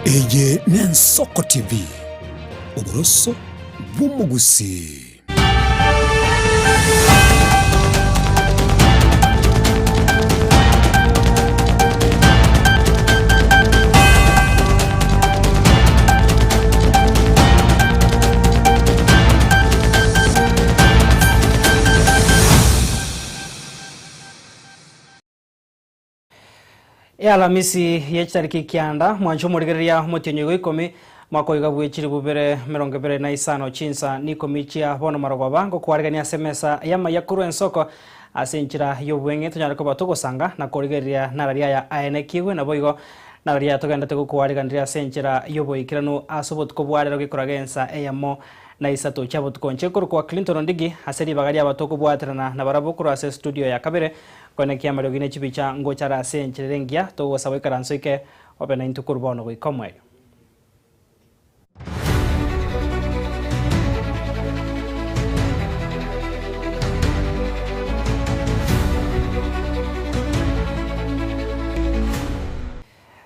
Eye n'Ensoko TV, oboroso bw'omogusii. Ealamisi ye chitariki kianda, mwanche omorigereria omotienyi oigo ikomi, mwaka oiga bwe chilifu bibere emerongo ebere na isano, chinsa nikomi chia bono marogoba, ngokwarigania ase emesa y'amaiya korwa ensoko ase enchera y'obweng'e, tonyare koba togosanga na korigereria nararia aya aenekigwe, naboigo nararia aya togenderete gokwariganiria ase enchera y'oboikeranu ase obotuko bwa rero gekoraga ensa eyemo na isato chia botuko. Inche nkorokwa Clinton Ondigi, ase ribaga riaba tokobwaterana nabarabwo korwa ase estudio ya kabere, Koenekia amariogi ne chibicha ngocha are ase enchera ere engiya, togosaba oikaranse oike obe naintwe korwa bono goika omoerio.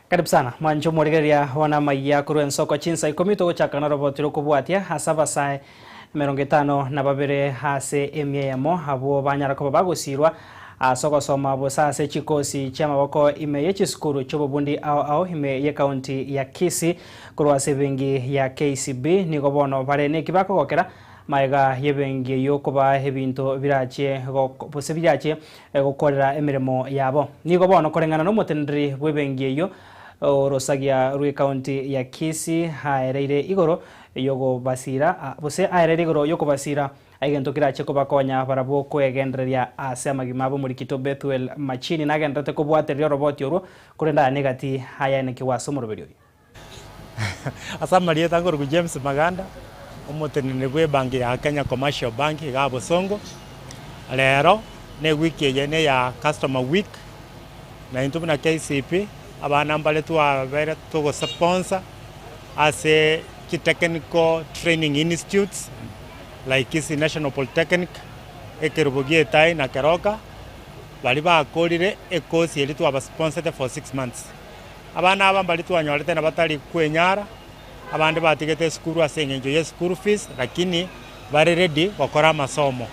Karibu sana mwanche omorigereria one amayia korwa ensoko chinsa ikomi togochaka noroboti rokobwatia ase abasae 52 ase emia eyemo abwo banyara koba bagosirwa ase ogosoma bosa ase chikosi chiamaboko ime ye chisukuru chiobobundi ao ao ime ye county ya Kisii korwa ase ebenki ya KCB nigo bono bare neki bakogokera magega yebenki eyio kobaa ebinto birachie gose birachie gokorera emeremo yabo. Nigo bono koreng'ana nomoteneneri bw'ebenki eyio orosagia rw'ecounty ya Kisii aereire igoro yokobasira gose aereire igoro yokobasira egento kerache kobakonya barabwo kwegendereria ase amagima abo Omorikito Bethuel Machini nagendererete kobwatereria oroboti orwo korende aya negati ayaenekigwe ase omoroberi oyio. Ase amarieta nkorokwa James Maganda, omoteneneri bwa ebank ya Kenya Commercial Bank igaa Bosongo, rero na ewiki eye na eya customer week, na intwe buna KCB, abana mbare twabere togosponsor ase chitechnical training institutes like Kisii National Polytechnic, ekerubo gia Etayi na Keroka, baria bakorire ecourse eria twabasponsete for 6 months. Abana aba mbaria twanyorete na batari kwenyara, abande batigete esukuru ase eng'encho ye school fees, lakini bare ready gokora amasomo.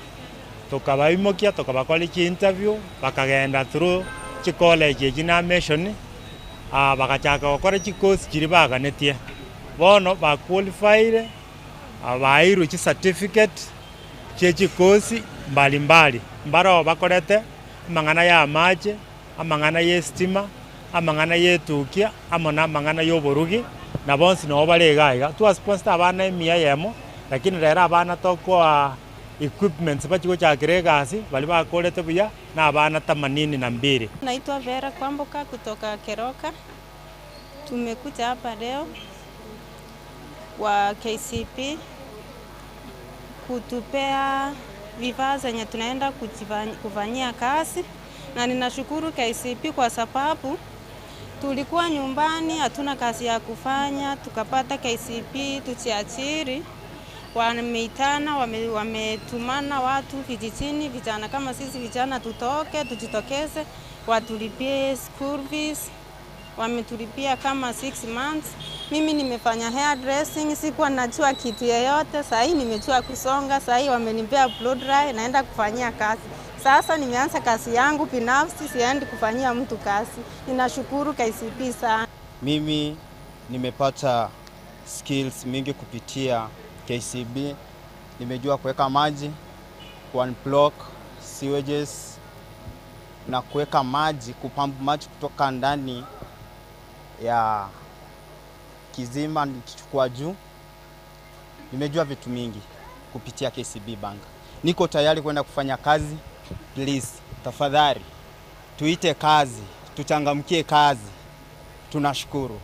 Tokabaimokia tokabakoria chi interview, bakagenda through chicollege echi na mission, bagachaka gokora chicourse chiria baganetie. Bono ba qualify-ire, baeirwe chicertificate chie chicourse mbalimbali, mbaroo bakorete amang'ana ya amache, amang'ana ya estima, amang'ana y'etukia, amo namang'ana y'oborugi, na bonsi nabo bare iga iga. Twasponset abana emia eyemo, lakini rero abana tokoa equipments bachie gochakera egasi, baria bakorete buya, na abana themanini na mbili. Naitwa Vera Kwamboka kutoka Keroka. Tumekuja hapa leo kwa KCB kutupea vifaa zenye tunaenda kufanyia kazi, na ninashukuru KCB kwa sababu tulikuwa nyumbani hatuna kazi ya kufanya, tukapata KCB tujiajiri. Wameitana, wametumana watu vijijini, vijana kama sisi vijana tutoke, tujitokeze, watulipie school fees. Wametulipia kama 6 months. Mimi nimefanya hair dressing, sikuwa najua kitu yeyote. Saa hii nimejua kusonga, saa hii wamenipea blow dry, naenda kufanyia kazi. Sasa nimeanza kazi yangu binafsi, siendi kufanyia mtu kazi. Ninashukuru KCB sana. Mimi nimepata skills mingi kupitia KCB. Nimejua kuweka maji, ku-unblock sewages na kuweka maji, kupump maji kutoka ndani ya kisima nikichukua juu. Nimejua vitu mingi kupitia KCB Bank. Niko tayari kwenda kufanya kazi. Please, tafadhali tuite kazi, tuchangamkie kazi. Tunashukuru.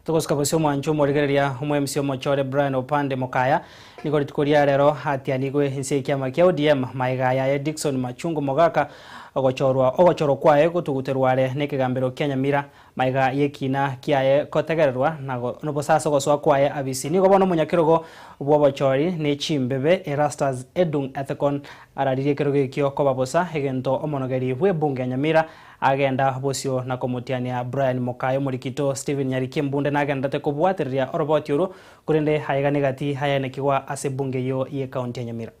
Togosika bosio omwancho omorigereria omo-MC omochore Brian Opande Mokaya nigo rituko ria rero atianigwe inse ekiama kia ODM maiga yaye Dickson Machungu Mogaka ogochorwa ogochorwa kwaye gotuguterwa are na ekegambero kia Nyamira maiga yekina kiaye kotegererwa na bosasa ogosoa kwaye abisi nigo bono omonyakerogo bw'obochori ne chimbebe Erastus Edung Ethekon araririe ekerogo ekio koba bosa egento omonogeri bw'ebunge ya Nyamira. Agenda bosio na komotiania Brian Mokaya omorikito Stephen Nyariki Embunde nagenderete kobwatereria oroboti orwo korende ayegane gati ayaenekigwa ase ebunge eyio y'ecounty ya Nyamira.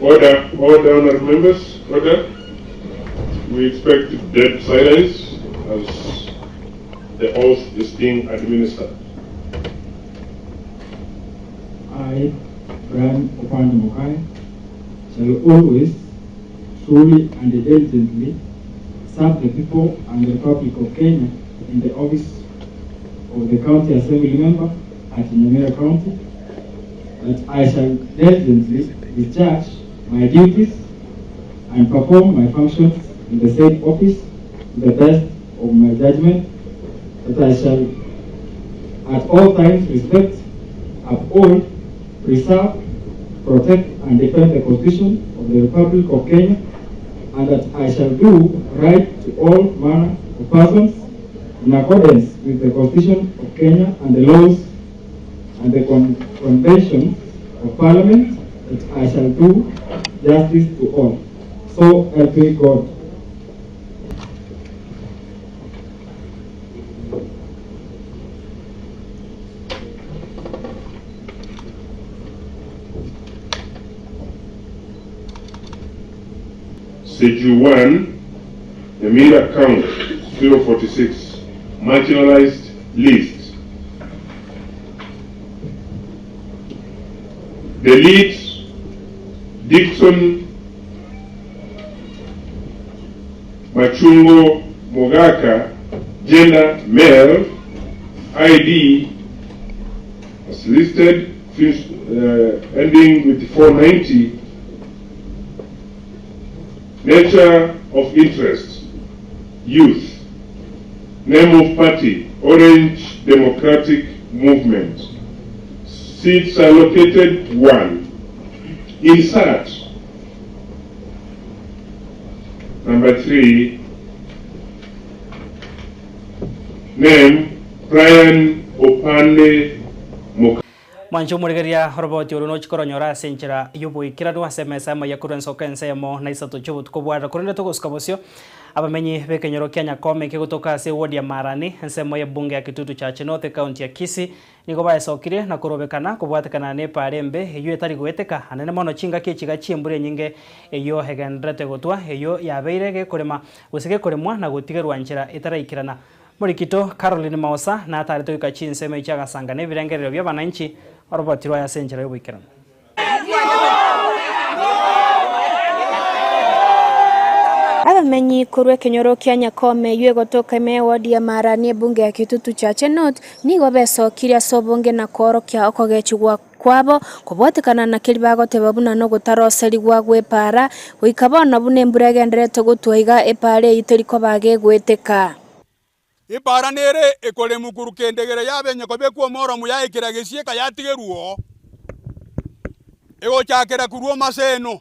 Order, order, honorable members, order. We expect dead silence as the oath is being administered. I, Brian Opande Mokaya, shall always, truly and diligently serve the people and the Republic of Kenya in the office of the County Assembly Member at Nyamira County, that I shall diligently discharge my duties and perform my functions in the said office to the best of my judgment, that I shall at all times respect, uphold, preserve, protect and defend the Constitution of the Republic of Kenya, and that I shall do right to all manner of persons in accordance with the Constitution of Kenya and the laws and the conventions of Parliament, that I shall do justice to all. So help me God. Schedule 1, Nyamira County, 046, marginalized list. Delete Dixon Machungo Mogaka, gender male, ID as listed, ending with 490. Nature of interest, youth. Name of party, Orange Democratic Movement. Seats allocated, 1. Insert. Number 3. Name, Brian Opande Moka. Mwanche omorigereria oroboti oro nochi koronyora ase enchera y'oboikeranu ase emesa y'amaiga korwa ensoko ensemo na isato chi'obotuko bwarire. Korende togosuka bosio, abamenyi b'ekenyoro kia Nyakome kegotoka ase ewodi ya Marani, ensemo y'ebunge ya Kitutu Chache North ekaunti ya Kisii, nigo baesokirie na korobekana kobwatekana nepaara embe eyio etari goeteka anene mono chingaki echiga chi'embura enyinge eyio egendererete gotwa eyio yabeire gekorema gose gekoremwa na gotigerwa nchera etaraikerana. Morikito Caroline Maosa natarete goika chinsemo echio agasanga nebirengererio bi'abananchi oroboti rwaye ase enchera y'oboikeranu. Abamenyi korwa ekenyoro kia Nyakome eyio egotoka ime y'ewodi ya Marani ebunge ya Kitutu Chache North nigo besokirie ase obonge na koorokia okogechigwa kwabo kobwatekana na keria bagoteba buna nogotaroserigwa gw'epaara goika bono buna embura egendererete gotwa iga epaara eyio teri koba gegweteka. Epaara nere ekore mukuru kendegere yabe kobekwa omoromu yaikera gesieka yatigerwa oo, egochakera korwa omaseno.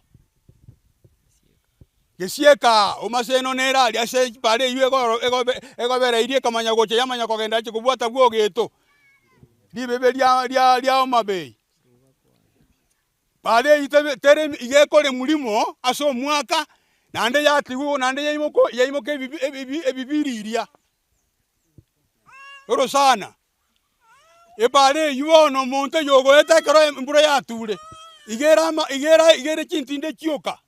Gesieka omaseno nere aria ase epaara eyio egoro egobe egobereirie ekamanya gocha yamanya kogenda ache kobwata bwogeto, ribebe ria ria ria Homa Bay. Paara eyio tebe tere iga ekoremwa rimo ase omwaka, naende yatigwa igo naende yaimoka yaimoka ebibi ebibi ebibiriria. Orosana, epaara eyio bono omonto oyo ogoeta ekero embura yature, iga ere ama iga ere iga ere chintinde chioka.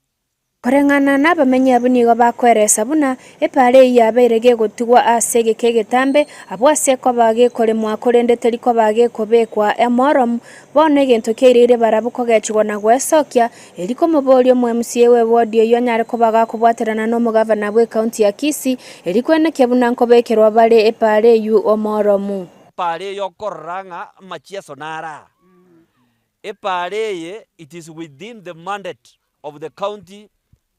Koreng'ana nabamenyi abwo nigo bakoeresa buna epaara eyio yabeire gegotigwa ase egeka egetambe, abwo ase ekoba gekoremwa korende teri koba gekobekwa omoromu. Bono egento kiaireire barabwo kogechigwa na gwesokia, erio komoboria omo-MCA bw'ewodi eyio anyare koba gakobwaterana nomogavana bw'ecounty ya Kisii, erio kwenekia buna nkobekerwa bare epaara eyio omoromu. Epaara eye okorora ng'a amachieso naro aa. Epaara eye it is within the mandate of the county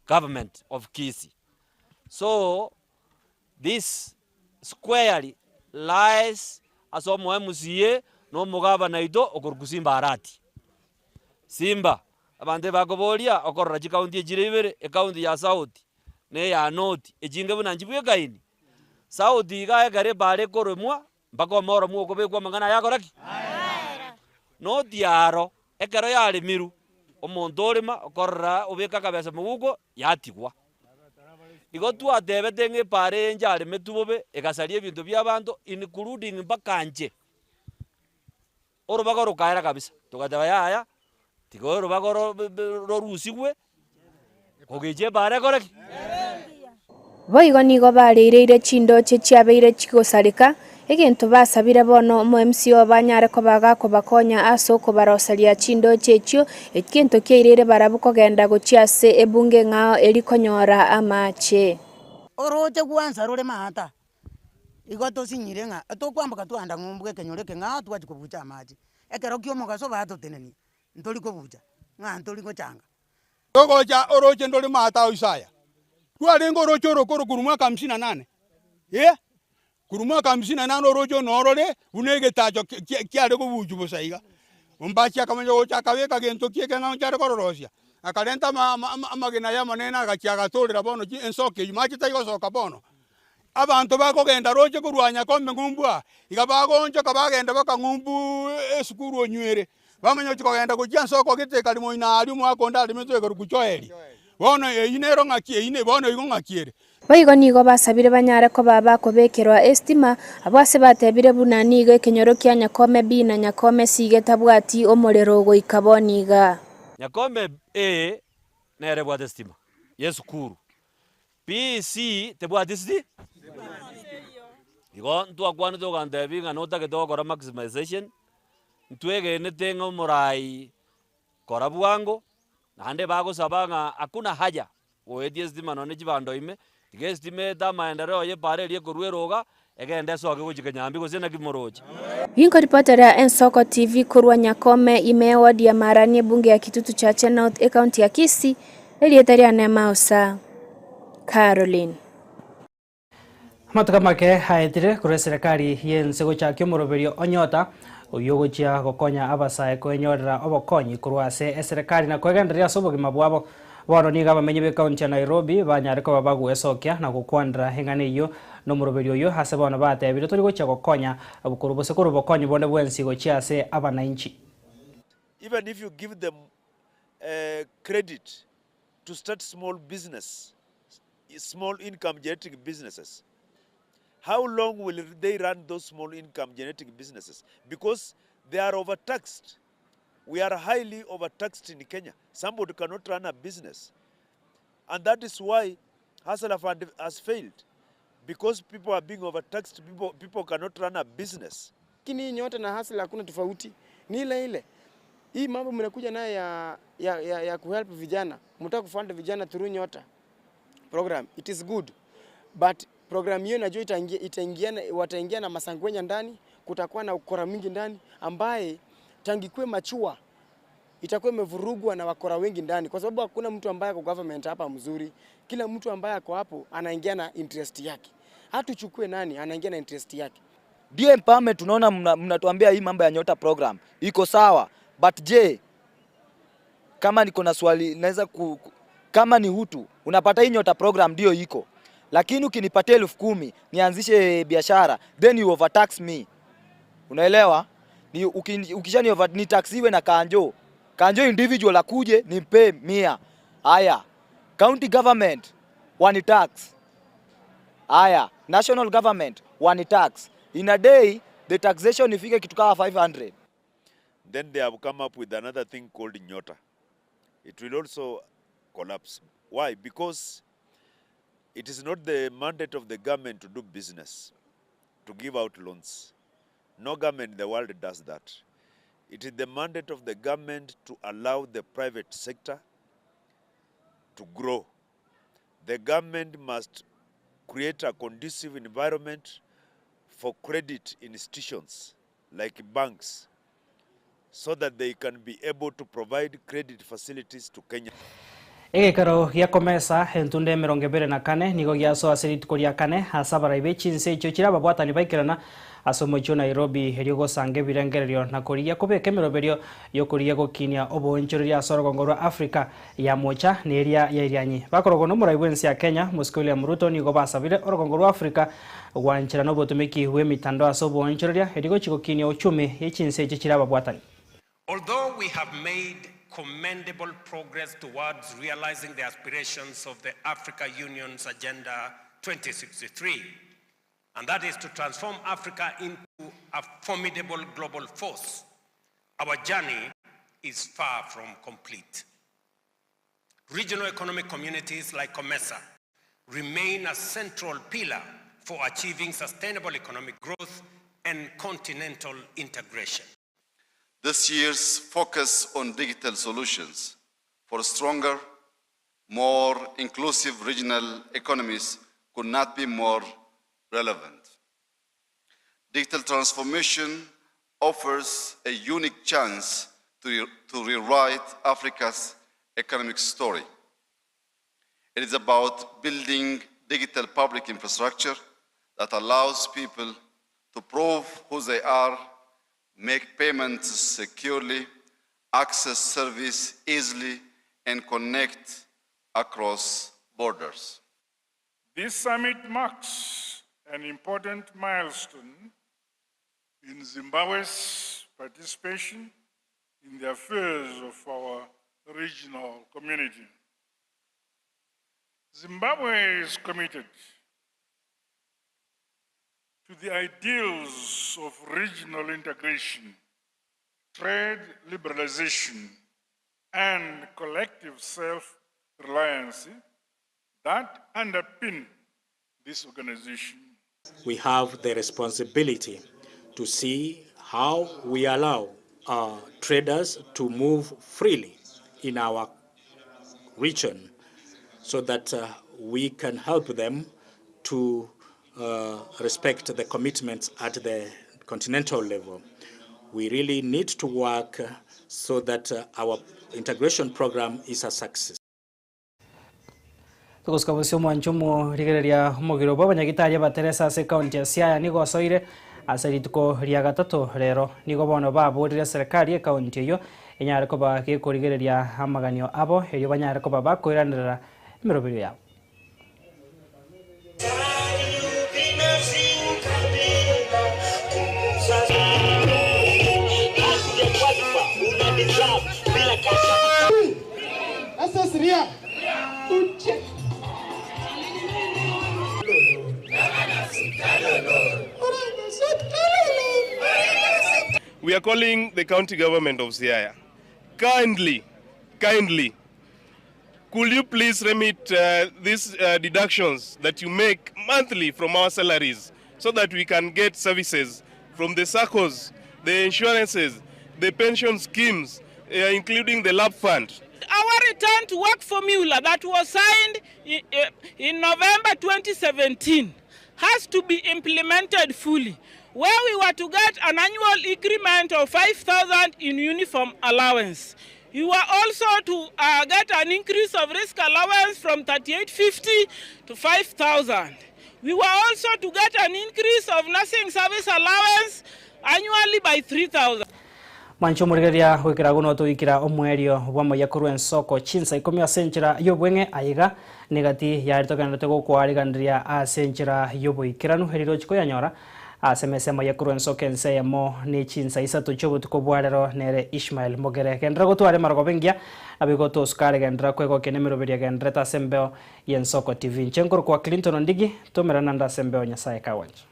government of Kisii. So this squarely lies ase omo MCA na omogabana oito okorokwa Simba Arati. Simba, abanto ebakoboria okorora chikaunti echire ibere, ekaunti ya South na eya North, echinge buna nchibwekaini. South iga ekero ebara ekoremwa mpaka omoro okobekwa amang'ana aya akora ki? North aro, ekero yaremirwe, omonto orema okorora obeka akabesa moguko yatigwa. Igo twatebete ng'a epaara eye ncharemetwe bobe, egasaria ebinto bia abanto including mpaka inche. Orobago rokaera kabisa, togateba yaya, tiga orobago ro rorusigwe, kogecha epaara ekore ki? Boigo nigo bareireire chindoche chiabeire chigosareka, egento basabire bono omo-MC obo anyare koba gakobakonya ase okobaroseria chindoche echio, egento kiaireire barabwo kogenda gochia ase ebunge eng'ao eri konyora amache. Orooche gwansa rore maata, igo tosinyire ng'a tokwamboka twagenda ng'umbu ekenyoro eke ng'ao twachia kobucha amache. Ekero kia omogaso batotenenia, ntori kobucha, ng'a ntori gochanga. Togocha orooche ndore maata o Isaya, rwarenge orooche orokoro korwa mwaka hamsini na nane, ee, korwa mwaka hamsini na nane orooche oro norore buna egetacho kiare kobuchwa bosa iga. Ombachi akamanya gocha akabeka gento ki ekeng'ao nchiare kororosia, akarenta amagena aye amanene agachia agatorera bono ensoko eyio, mache taigosoka bono. Abanto bakogenda roche korwa Nyakombe ng'umbu aa, iga bagoonchoka bagenda baka ng'umbu esukuru onywere, bamanya gochia kogenda gochia nsoko gete ekari moino aria omwaka onde aremetwe ekeroku Joeli. Bono eyio nero ng'aki eyio ne bono igo ng'aki ere. Boigo nigo basabire banyare koba bakobekerwa estima, abwo ase batebire buna nigo ekenyoro kia Nyakome B na Nyakome C getabwati omorero goika bono iga. Nyakome A nere ebwate estima yesukuru, B.C. Tebwati sti? Igo ntwakwanete ogantebi ng'a notagete gokora maximization, ntwegenete ng'a omorai kora bwango, naende bagosaba ng'a hakuna haja goetia estima nonye chibando ime, tiga estima eete amaendereo ya epara eria ekorwa eroga, egende esoke gochia Kenyambi gose naki moroche. Inkoripotera Ensoko TV korwa Nyakome ime eward ya Marani ebunge ya Kitutu Chache North ecounty ya Kisii, erieta riane Mausa Caroline. Amatuko amake aetire korwa eserekari y'ense gochakia omoroberio o Nyota, oyio ogochia gokonya abasae koenyorera obokonyi korwa ase eserekari na koegendereria ase obogima bwabo. Bono nigo abamenyi b'ekaunti ya Nairobi banyare koba bagwesokia na gokwanera eng'ana eyio nomoroberio oyio ase bono batebire tori gochia gokonya korwa gose korwa obokonyi bonde bwensi gochia ase abanainchi. Even if you give them credit to start small business, small income generating businesses, how long will they run those small income generating businesses? Because they are overtaxed. We are highly overtaxed in Kenya. Somebody cannot run a business. And that is why Hustler Fund has failed. Because people are being overtaxed, people, people cannot run a business. Lakini hii Nyota na Hustler hakuna tofauti, ni ile ile. Hii mambo mnakuja nayo ya, ya, ya, ya kuhelp vijana, mtaka kufund vijana through Nyota program, it is good but program hiyo najua itaingia, itaingia, wataingia na masangwenya ndani, kutakuwa na ukora mingi ndani ambaye tangikwe machua itakuwa imevurugwa na wakora wengi ndani, kwa sababu hakuna mtu ambaye ako government hapa mzuri. Kila mtu ambaye ako hapo anaingia na interest yake, hatuchukue nani anaingia na interest yake. Ndio empowerment tunaona mnatuambia hii mambo ya Nyota program iko sawa, but je, kama niko na swali naweza ku, kama ni Hutu unapata hii Nyota program ndio iko, lakini ukinipatia 10,000 nianzishe biashara then you overtax me, unaelewa? Ni ukisha ni over, ni taxiwe na kanjo kanjo individual akuje nimpe 100. Haya, county government wani tax, haya national government wani tax, in a day the taxation ifike kitu kama 500. Then they have come up with another thing called Nyota. It will also collapse. Why? Because it is not the mandate of the government to do business, to give out loans. No government in the world does that. It is the mandate of the government to allow the private sector to grow. The government must create a conducive environment for credit institutions like banks so that they can be able to provide credit facilities to Kenya. Egekero gia komesa entunda 24 nigo giasoa ase rituko ria kane ase abarai be chinse echio chire ababwatani baikerana ase omochie o Nairobi erio gosanga ebirengererio na korigia kobeka emeroberio y'okorigia gokinia oboonchoreria ase orogongo rwa Africa ya mocha na eria ya irianyi. Bakorogwa nomorai bw'ense ya Kenya, Mosike William Ruto nigo basabire orogongo rwa Africa gwanchera nobotomeki bw'emitandao ase oboonchoreria erio gochia gokinia uchumi ye chinse echi chire ababwatani. Although we have made commendable progress towards realizing the aspirations of the Africa Union's Agenda 2063, and that is to transform Africa into a formidable global force, our journey is far from complete. Regional economic communities like COMESA remain a central pillar for achieving sustainable economic growth and continental integration. This year's focus on digital solutions for stronger, more inclusive regional economies could not be more relevant. Digital transformation offers a unique chance to, re to rewrite Africa's economic story. It is about building digital public infrastructure that allows people to prove who they are, make payments securely, access service easily, and connect across borders. This summit marks an important milestone in Zimbabwe's participation in the affairs of our regional community. Zimbabwe is committed to the ideals of regional integration, trade liberalization, and collective self-reliance that underpin this organization. We have the responsibility to see how we allow our traders to move freely in our region so that we can help them to respect the commitments at the continental level. We really need to work so that our integration program is a success. Togosika bosio omwancho omorigereria omogiro bw'abanyagitari abateresa ase ekaunti ya Siaya nigo osoire ase rituko ria gatato rero. Nigo bono baborire eserekari ekaunti eyio enyare koba gekorigereria amaganio abo erio banyare koba bakoiranerera emeroberio yabo. We are calling the county government of Siaya. Kindly, kindly, could you please remit these deductions that you make monthly from our salaries so that we can get services from the SACCOs, the insurances, the pension schemes, including the LAP fund. Our return to work formula that was signed in November 2017 has to be implemented fully, where we were to get an annual increment of 5,000 in uniform allowance. You were also to get an increase of risk allowance from 38.50 to 5,000. We were also to get an increase of nursing service allowance annually by 3,000. Mwancho omorigereria goikera agwo notoikera omoerio bw'amaiya korwa ensoko chinsa ikomi ase enchera y'obweng'e aiga negati yare togenderete gokoariganeria ase enchera y'oboikeranu erire ochi koyanyora ase emesa y'amaiya korwa ensoko ense eyemo ne chinsa isato chi'obotuko bwa rero nere Ishmael Mogere. Genderera gotwara emarogoba engiya naboigo tosukare genderera kwegokia nemeroberio egendererete ase embeo y'Ensoko TV. Inche nkorokwa Clinton Ondigi, tomerane naende ase embeo Nyasaye kagwancha.